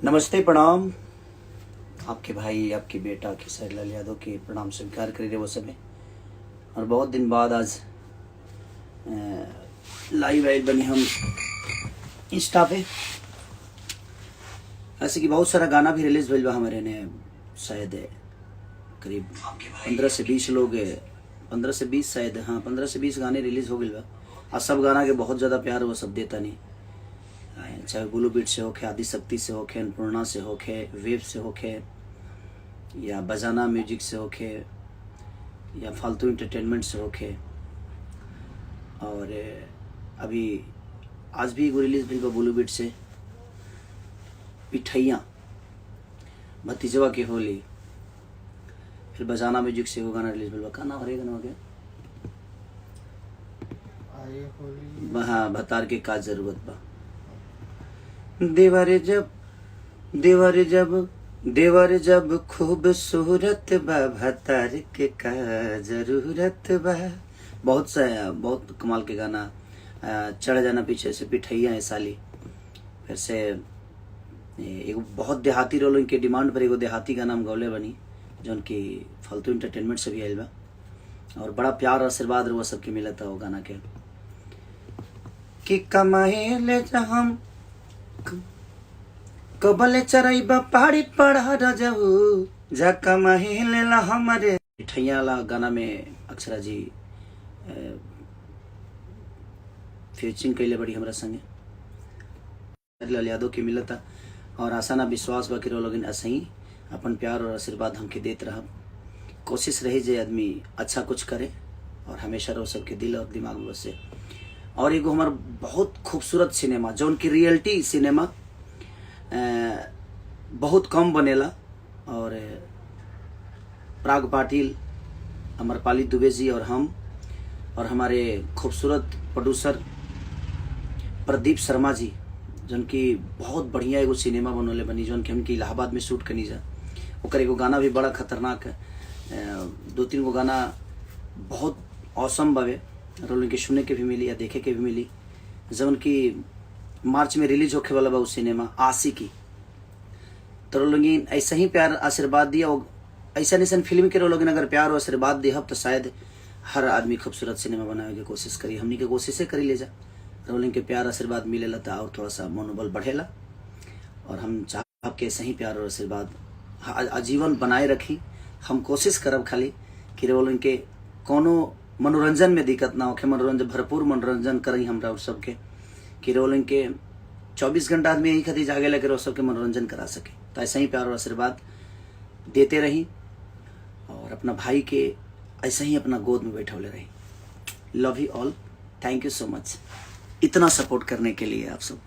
नमस्ते, प्रणाम। आपके भाई, आपके बेटा खेसारी लाल यादव के प्रणाम स्वीकार करी रहे वो समय। और बहुत दिन बाद आज लाइव आयल बनी हम इंस्टा पे। ऐसे कि बहुत सारा गाना भी रिलीज भइल बा हमारे ने, शायद करीब 15 से 20 लोग, 15 से 20 शायद, हाँ, 15 से 20 गाने रिलीज हो गए बा। और सब गाना के बहुत ज़्यादा प्यार वो सब देता नहीं, चाहे ब्लू बीट से होखे, आदि शक्ति से होखे, अन्नपूर्णा से होखे, वेब से होखे या बजाना म्यूजिक से होखे या फालतू इंटरटेनमेंट से होखे। और अभी आज भी एगो रिलीज भइल बा ब्लू बीट से, पिठैया भतीजवा के होली। फिर बजाना म्यूजिक से एगो गाना रिलीज भइल बा। का नाम हरे गाना के? आए होली। हाँ, भतार के का जरूरत बा। देवर जब, देवर जब, देवर जब खूबसूरत बा, भतार के का जरूरत बा। बहुत सा, बहुत कमाल के गाना। चढ़ जाना पीछे से पिठैया है साली। फिर से एगो बहुत देहाती रोल इनके डिमांड पर एगो देहाती गाना हम गौले बनी, जौन की फालतू इंटरटेनमेंट से भी आयल बा और बड़ा प्यार और आशीर्वाद रुआ सबके मिला था वो गाना के। कि कमाए ले हम कबले चरैबा पहाड़ी पढ़ा रजऊ जा कमाए ले ला हमारे। ठैया वाला गाना में अक्षरा जी फीचरिंग कैले बड़ी हमरा संगे। लाल यादव के मिलता और आशा ना विश्वास बा कि लोगन ऐसे ही अपन प्यार और आशीर्वाद हमके देत रहब। कोशिश रही जे आदमी अच्छा कुछ करे और हमेशा रहो सबके दिल और दिमाग में बसे। और एगो हमार बहुत खूबसूरत सिनेमा, जौन की रियलिटी सिनेमा बहुत कम बनेला, और पराग पाटिल, अमरपाली दुबे जी और हम और हमारे खूबसूरत प्रोड्यूसर प्रदीप शर्मा जी, जौन की बहुत बढ़िया एगो सिनेमा बनौले बनी, जौन की हमके इलाहाबाद में शूट कनी जा। ओकर एगो गाना भी बड़ा खतरनाक है। दो तीन गो गाना बहुत औसम बावे रोल के, सुने के भी मिली या देखे के भी मिली, जौन की मार्च में रिलीज होखे वाला बा उ सिनेमा आशिकी। तो लोगिन ऐसे ही प्यार आशीर्वाद दिया और ऐसा ऐसा फिल्म के लोगिन अगर प्यार और आशीर्वाद दिहब तो शायद हर आदमी खूबसूरत सिनेमा बनावे के कोशिश करी। हमनी के कोशिशें करी ले जा। रोलिंग के प्यार आशीर्वाद मिलेला तो और थोड़ा सा मनोबल बढ़ेला। और हम चाहब के ऐसे ही प्यार और आशीर्वाद आजीवन बनाए रखी। हम कोशिश करब खाली कि रोलिंग के कोनो मनोरंजन में दिक्कत ना होखे, मनोरंजन, भरपूर मनोरंजन करी हमरा सबके, कि रोलिंग के 24 घंटा आदमी यही खातिर जागे लगे रो सबके मनोरंजन करा सके। तो ऐसा ही प्यार और आशीर्वाद देते रही और अपना भाई के ऐसे ही अपना गोद में बैठौले रही। Love you all, thank you so much इतना सपोर्ट करने के लिए आप सब।